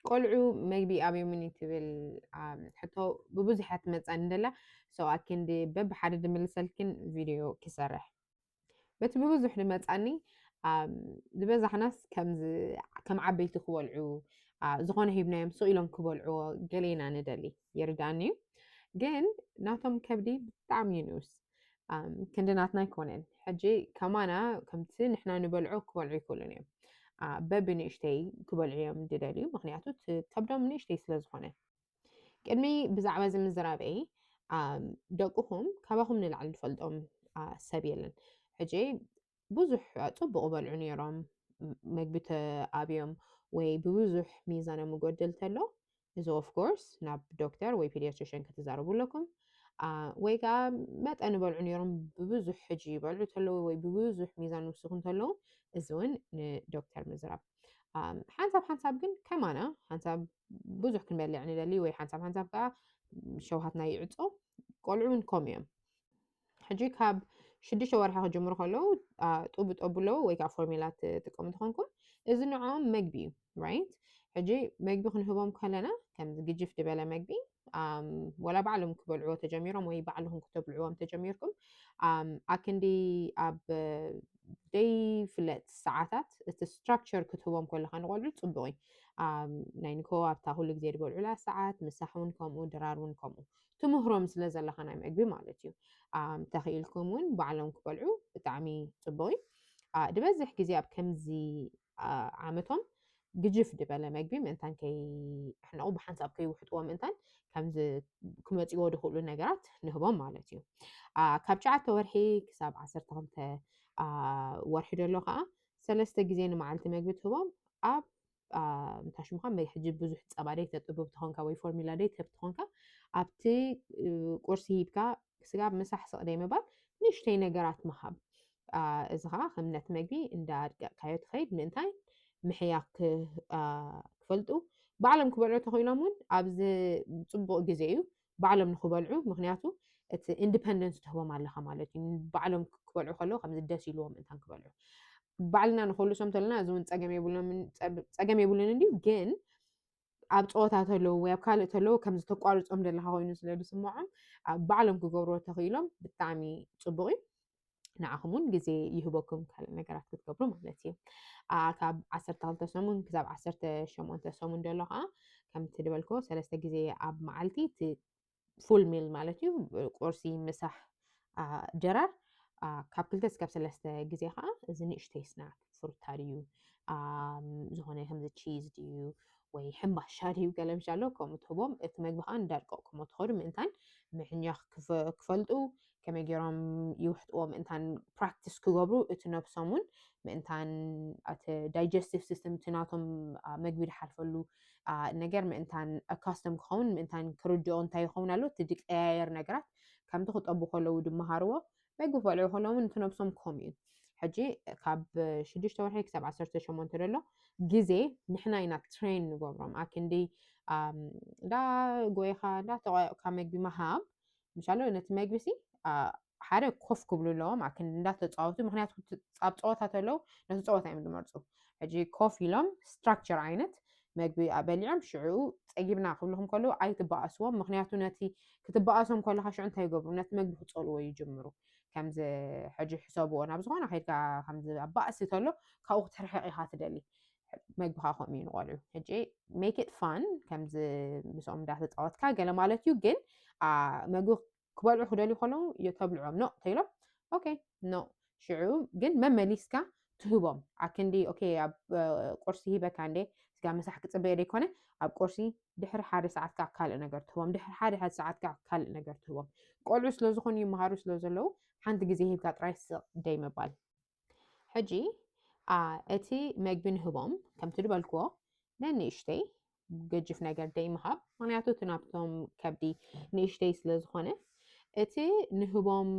ቆልዑ መግቢ ኣብዮምን እዩ ትብል ሕቶ ብብዙሕ እያ ትመፀኒ ደላ። So ኣኪንዲ በብሓደ ድምልሰልክን ቪድዮ ክሰርሕ በቲ ብብዙሕ ድመፃኒ ዝበዛሕናስ ከም ዓበይቲ ክበልዑ ዝኾነ ሂብናዮም ስቕ ኢሎም ክበልዕዎ ገሌና ንደሊ። ይርዳኒ እዩ። ግን ናቶም ከብዲ ብጣዕሚ እዩ ንኡስ። ክንዲ ናትና ኣይኮነን። ሕጂ ከማና ከምቲ ንሕና ንበልዖ ክበልዑ ይክእሉን እዮም። በብንእሽተይ ክበልዑ እዮም ዝደልዩ፣ ምክንያቱ ከብዶም ንእሽተይ ስለ ዝኾነ። ቅድሚ ብዛዕባ እዚ ምዝራበይ ደቅኹም ካባኹም ንላዕሊ ዝፈልጦም ሰብ የለን። ሕጂ ብዙሕ ፅቡቕ በልዑ ነይሮም፣ መግቢ ተኣብዮም ወይ ብብዙሕ ሚዛኖም ይጎድል ተሎ፣ እዚ of course ናብ ዶክተር ወይ ፒዲያትሪሽን ክትዛረቡ ኣለኩም። ወይ ከዓ መጠን ይበልዑ ነይሮም፣ ብብዙሕ ሕጂ ይበልዑ ተለዉ ወይ ብብዙሕ ሚዛን ይውስኹ እንተለዉ፣ እዚ እውን ንዶክተር ምዝራብ። ሓንሳብ ሓንሳብ ግን ከማና ሓንሳብ ብዙሕ ክንበልዕ ንደሊ ወይ ሓንሳብ ሓንሳብ ከዓ ሸውሃትና ይዕፆ። ቆልዑ እውን ከምኡ እዮም። ሕጂ ካብ ሽዱሽተ ወርሒ ክጅምሩ ከለዉ ጡብ ጠቡ ኣለዉ ወይ ከዓ ፎርሚላ ትጥቀሙ ተኾንኩም፣ እዚ ንዕኦም መግቢ እዩ። ራይት? ሕጂ መግቢ ክንህቦም ከለና ከምዚ ግጅፍ ዝበለ መግቢ ወላ ባዕሎም ክበልዕዎ ተጀሚሮም ወይ ባዕልኹም ክተብልዕዎም ተጀሚርኩም ኣክንዲ ኣብ ዘይፍለጥ ሰዓታት እቲ ስትራክቸር ክትህቦም ከለካ ንቆልዑ ፅቡቅ እዩ። ናይ ንኮ ኣብታ ኩሉ ግዜ ዝበልዑላ ሰዓት፣ ምሳሕ እውን ከምኡ፣ ድራር እውን ከምኡ ትምህሮም ስለ ዘለካ ናይ መግቢ ማለት እዩ። ተኽኢልኩም እውን ባዕሎም ክበልዑ ብጣዕሚ ፅቡቅ እዩ። ዝበዝሕ ግዜ ኣብ ከምዚ ዓመቶም ግጅፍ ዝበለ መግቢ ምእንታን ከይሕነቑ ብሓንሳብ ከይውሕጥዎ ምእንታን ከምዚ ክመፅዎ ዝኽእሉ ነገራት ንህቦም ማለት እዩ። ካብ ትሽዓተ ወርሒ ክሳብ ዓሰርተ ክልተ ወርሒ ዘሎ ከዓ ሰለስተ ግዜ ንመዓልቲ መግቢ ትህቦም። ኣብ እንታይ ሽሙ ሕጂ ብዙሕ ፀባ ደይ ተጥብብ ተኾንካ ወይ ፎርሚላ ደይ ተብ ተኾንካ ኣብቲ ቁርሲ ሂብካ ስጋብ ምሳሕ ስቕ ደይ ምባል ንእሽተይ ነገራት ምሃብ። እዚ ከዓ ከም ነቲ መግቢ እንዳኣድቀቕካዮ ትኸይድ ምእንታይ ምሕያኽ ክፈልጡ ባዕሎም ክበልዑ ተኽኢሎም እውን ኣብዚ ፅቡቕ ግዜ እዩ ባዕሎም ንክበልዑ። ምክንያቱ እቲ ኢንዲፐንደንስ ትህቦም ኣለካ ማለት እዩ። ባዕሎም ክበልዑ ከለዉ ከምዚ ደስ ኢልዎም ምእንታን ክበልዑ። ባዕልና ንኮልሶም ተለና እዚ እውን ፀገም የብሉን እንዲዩ። ግን ኣብ ፀወታ ተለዉ ወይ ኣብ ካልእ ተለዉ ከምዚ ተቋርፆም ዘለካ ኮይኑ ስለ ዝስምዖም ባዕሎም ክገብርዎ ተኽኢሎም ብጣዕሚ ፅቡቕ እዩ። ንዓኹም እውን ግዜ ይህበኩም ካልእ ነገራት ክትገብሩ ማለት እዩ። ካብ ዓሰርተ ክልተ ሰሙን ክሳብ ዓሰርተ ሸሞንተ ሰሙን ዘሎ ከዓ ከምቲ ዝበልክዎ ሰለስተ ግዜ ኣብ መዓልቲ እቲ ፉል ሚል ማለት እዩ። ቁርሲ፣ ምሳሕ፣ ድራር ካብ ክልተ ስካብ ሰለስተ ግዜ ከዓ እዚ ንእሽተይ ስናክ ፍሩታ ድዩ ዝኾነ ከምዚ ቺዝ ድዩ ወይ ሕምባሻ ድዩ ገለ ምሻሎ ከምኡ ትህቦም። እቲ መግቢ ከዓ እንዳድቀቕኩሞ ትኸዱ ምእንታን ምሕኛኽ ክፈልጡ ከመይ ገይሮም ይውሕጥዎ ምእንታን ፕራክቲስ ክገብሩ እቲ ነብሶም እውን ምእንታን እቲ ዳይጀስቲቭ ሲስተም እቲ ናቶም መግቢ ዝሓልፈሉ ነገር ምእንታን ኣካስተም ክኸውን ምእንታን ክርድኦ እንታይ ይኸውን ኣሎ እቲ ዝቀያየር ነገራት ከምቲ ክጠቡ ከለዉ ድመሃርዎ መግቢ ክበልዑ ከለዉ እውን እቲ ነብሶም ከምኡ እዩ። ሕጂ ካብ ሽዱሽተ ወርሒ ክሳብ ዓሰርተ ሸሞንተ ዘሎ ግዜ ንሕና ኢና ትሬን ንገብሮም ኣክንዲ እንዳ ጎይኻ እንዳ ተቋየቕካ መግቢ ምሃብ ምሻሎ ነቲ መግቢ ሲ ሓደ ኮፍ ክብሉ ኣለዎም ኣክንዲ እንዳተፃወቱ ምክንያቱ ኣብ ፀወታ ተለዉ ነቲ ፀወታ እዮም ዝመርፁ። ሕጂ ኮፍ ኢሎም ስትራክቸር ዓይነት መግቢ በሊዖም ሽዑ ፀጊብና ክብልኹም ከለዉ ኣይትበኣስዎም። ምክንያቱ ነቲ ክትበኣሶም ከለካ ሽዑ እንታይ ይገብሩ? ነቲ መግቢ ክፀልዎ ይጅምሩ። ከምዚ ሕጂ ሕሰብዎ ናብ ዝኾነ ከይድካ ከምዚ ኣብ ባእሲ ተሎ ካብኡ ክትርሕቕ ኢኻ ትደሊ። መግብኻ ከምኡ እዩ ንቆልዑ። ሕጂ make it fun ከምዚ ምስኦም እንዳተፃወትካ ገለ ማለት እዩ። ግን መግቢ ክበልዑ ክደልዩ ከለዉ ተብልዖም ኖ ተይሎም ኦኬ ኖ ሽዑ ግን መመሊስካ ትህቦም ኣክንዲ ኦኬ ኣብ ቁርሲ ሂበካ እንዴ ስጋ ምሳሕ ክፅበየ ደይኮነ ኣብ ቁርሲ ድሕሪ ሓደ ሰዓት ከዓ ካልእ ነገር ትህቦም ድሕሪ ሓደ ሓደ ሰዓት ከዓ ካልእ ነገር ትህቦም። ቆልዑ ስለ ዝኾኑ ይመሃሩ ስለ ዘለዉ ሓንቲ ግዜ ሂብካ ጥራይ ስቕ ደይ ምባል። ሕጂ እቲ መግቢ ንህቦም ከምቲ ዝበልክዎ ነንእሽተይ ገጅፍ ነገር ደይ ምሃብ ምክንያቱ እቲ ናብቶም ከብዲ ንእሽተይ ስለ ዝኾነ እቲ ንህቦም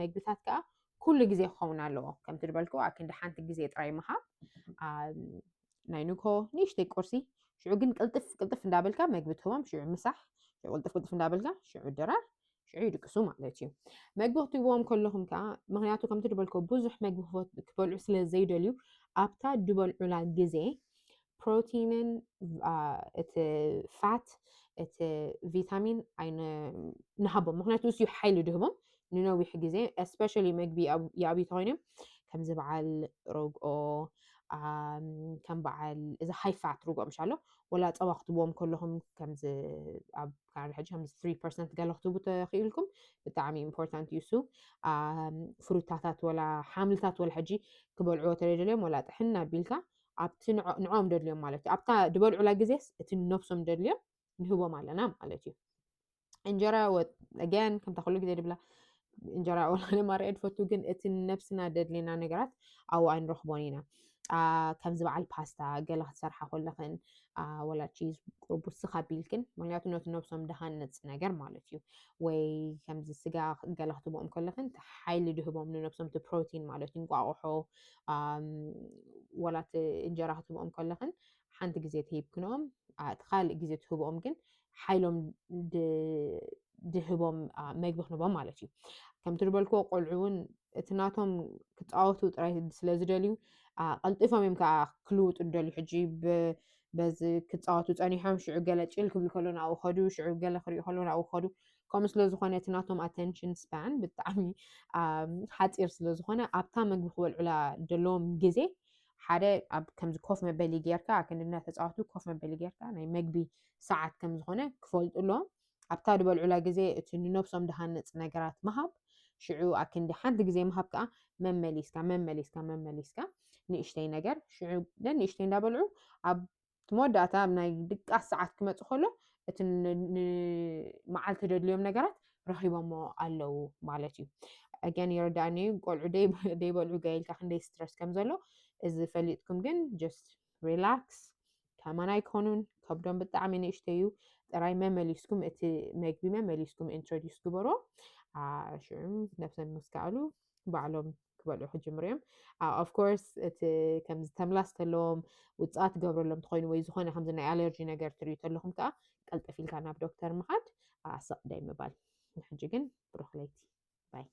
መግብታት ከዓ ኩሉ ግዜ ክኸውን ኣለዎ። ከምቲ ዝበልክዎ ኣክንዲ ሓንቲ ግዜ ጥራይ ምሃብ ናይ ንግሆ ንእሽተይ ቁርሲ ሽዑ ግን ቅልጥፍ ቅልጥፍ እንዳበልካ መግቢ ትህቦም ሽዑ ምሳሕ ሽዑ ቅልጥፍ ቅልጥፍ እንዳበልካ ሽዑ ድራር ሽዑ ይድቅሱ ማለት እዩ። መግቢ ክትህብዎም ከለኹም ከዓ ምክንያቱ ከምቲ ዝበልክዎ ብዙሕ መግቢ ክበልዑ ስለ ዘይደልዩ ኣብታ ዝበልዑላ ግዜ ፕሮቲንን እቲ ፋት እቲ ቪታሚን ኣይንሃቦም። ምክንያቱ እሱ ሓይሊ ድህቦም ንነዊሕ ግዜ፣ especially መግቢ ይኣብዩ ተኮይኖም ከምዚ በዓል ርግኦ፣ ከም በዓል እዚ ሃይ ፋት ርግኦ ምሻሎ፣ ወላ ፀባ ክትብዎም ከለኹም ከምዚ ኣብ ካናዳ ሕጂ ከምዚ three percent ገለ ክትህቡ ተኽኢልኩም ብጣዕሚ ኢምፖርታንት እዩ እሱ። ፍሩታታት ወላ ሓምልታት ወላ ሕጂ ክበልዕዎ ተደልዮም ወላ ጥሕና ቢልካ ኣብቲ ንዕኦም ደድልዮም ማለት እዩ። ኣብታ ዝበልዑላ ግዜስ እቲ ነብሶም ደድልዮም ንህቦም ኣለና ማለት እዩ። እንጀራ again ከምታ ኩሉ ግዜ ድብላ እንጀራ ወላ ማርያ ድፈቱ፣ ግን እቲ ነብስና ደድልየና ነገራት ኣብኡ ኣይንረኽቦን ኢና። ከምዚ በዓል ፓስታ ገለ ክትሰርሓ ከለኽን ወላ ቺዝ ቁርቡስ ስኻ ቢልክን፣ ምክንያቱ ነቲ ነብሶም ድሃንፅ ነገር ማለት እዩ። ወይ ከምዚ ስጋ ገለ ክትብኦም ከለኽን ሓይሊ ድህቦም ንነብሶም እቲ ፕሮቲን ማለት እዩ። እንቋቑሖ ወላ እቲ እንጀራ ክትብኦም ከለኽን ሓንቲ ግዜ ትሂብክንኦም እቲ ካልእ ግዜ ትህብኦም ግን ሓይሎም ድህቦም መግቢ ክንቦም ማለት እዩ። ከምቲ ዝበልክዎ ቆልዑ እውን እቲ ናቶም ክፃወቱ ጥራይ ስለ ዝደልዩ ቀልጢፎም እዮም ከዓ ክልውጡ ዝደልዩ። ሕጂ በዚ ክፃወቱ ፀኒሖም ሽዑ ገለ ጭል ክብል ከሎ ናብኡ ከዱ፣ ሽዑ ገለ ክሪኡ ከሎ ናብኡ ከዱ። ከምኡ ስለ ዝኾነ እቲ ናቶም attention span ብጣዕሚ ሓፂር ስለ ዝኾነ ኣብታ መግቢ ክበልዑላ ዘለዎም ግዜ ሓደ ኣብ ከምዚ ኮፍ መበሊ ጌርካ ኣክንዲ እናተፃወቱ ኮፍ መበሊ ጌርካ ናይ መግቢ ሰዓት ከም ዝኾነ ክፈልጡ ኣለዎም። ኣብታ ዝበልዑላ ግዜ እቲ ንነብሶም ድሃንፅ ነገራት ምሃብ፣ ሽዑ ኣክንዲ ሓንቲ ግዜ ምሃብ ከዓ መመሊስካ መመሊስካ መመሊስካ ንእሽተይ ነገር ሽዑ ንእሽተይ እንዳበልዑ ኣብ መወዳእታ ኣብ ናይ ድቃስ ሰዓት ክመፁ ከሎ እቲ መዓልቲ ደድልዮም ነገራት ረኺቦሞ ኣለዉ ማለት እዩ። Again ይረዳእኒ እዩ። ቆልዑ ደይበልዑ ገይልካ ክንደይ ስትረስ ከም ዘሎ እዚ ፈሊጥኩም ግን just relax። ከማን ኣይኮኑን፣ ከብዶም ብጣዕሚ ንእሽተይ እዩ። ጥራይ መመሊስኩም እቲ መግቢ መመሊስኩም introduce ግበሮ። ሽዑ ነብሰም ምስ ከኣሉ ባዕሎም ክበልዑ ክጅምሩ እዮም። Of course እቲ ከምዚ ተምላስ ተለዎም ውፅኣት ትገብረሎም ተኮይኑ ወይ ዝኾነ ከምዚ ናይ ኣለርጂ ነገር ትርእዩ ተለኹም ከዓ ቀልጠፍ ኢልካ ናብ ዶክተር ምኻድ ስቕ ደይ ምባል። ንሕጂ ግን ብሩኽ ለይቲ ባይ።